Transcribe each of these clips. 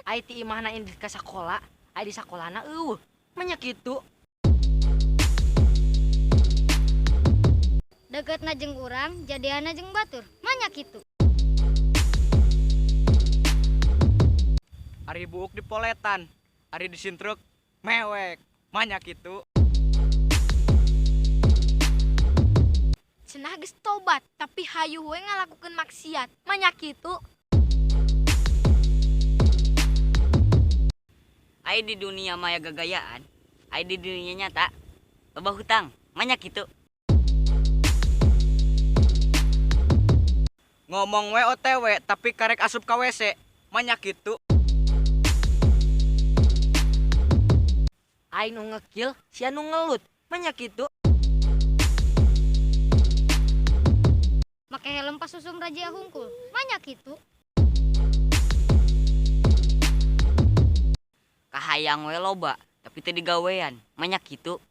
Ai ti imahna indit ka sakola, ai di sakolana euweuh. Manya kitu. Deketna jeung urang, jadianna jeung batur. Manya kitu. Ari buuk dipoletan, ari disintruk mewek. Manya kitu. Cenah geus tobat, tapi hayu we ngalakukeun maksiat. Manya kitu. Ai di dunia maya gagayaan, ai di dunia nyata loba hutang. Manya kitu. Ngomong we OTW tapi karek asup ka WC. Manya kitu. Ai nu ngekil, sia nu ngelut. Manya kitu. Make helm pas usum razia hungkul. Manya kitu. Kahayang we loba, tapi teu digawean. Manya kitu.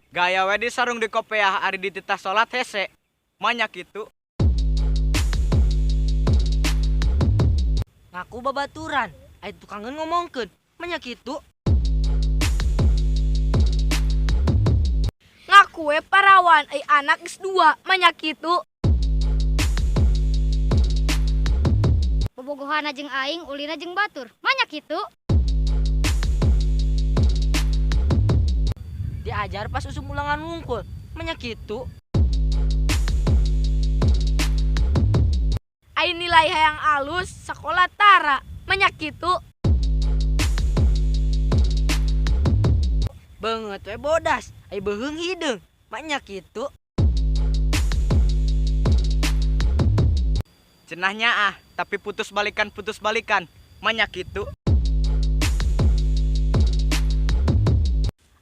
Gaya we di sarung di kopeah ari dititah salat hese. Manya kitu. Ngaku babaturan, ai tukangeun ngomongkeun. Manya kitu. Ngaku we parawan, ai anak geus dua. Manya kitu. Bobogohana jeung aing, ulina jeung batur. Manya kitu. Diajar pas usum ulangan wungkul. Manya kitu. Ai nilai hayang alus, sakola tara. Manya kitu. Beungeut we bodas, ai beuheung hideung. Manya kitu. Cenah nyaah, tapi putus balikan. Manya kitu.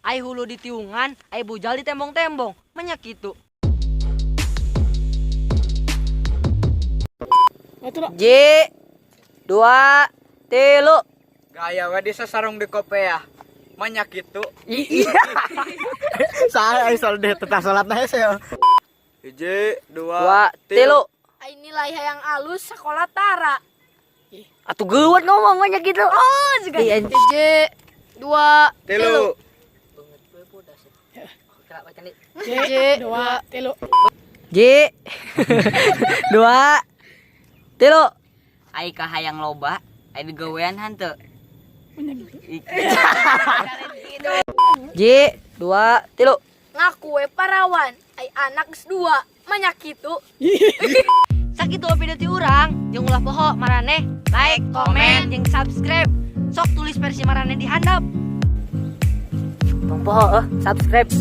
Ai hulu di tiungan, ai bujal di tembong-tembong. Manya kitu. J 2 3. Gaya we di sarung di kopeah. Manya kitu. Saya ai sol deh tetah salatna hese. Hiji, 2 dua, 3. Ai nilai hayang alus, sakola tara. Atuh geuwat ngomong manya kitu. Oh, juga. Iya. Hiji, dua, Tilu. Hiji, dua, tilu. J 2 3. Ai kahayang loba, ai digawean hanteu. J 2 3. Ngaku we parawan, ai anak geus dua. Manya kitu. Sakitu video ti urang, jeung ulah poho maraneh like, komen, jeung subscribe. Sok tulis versi maraneh di handap. Tong poho subscribe.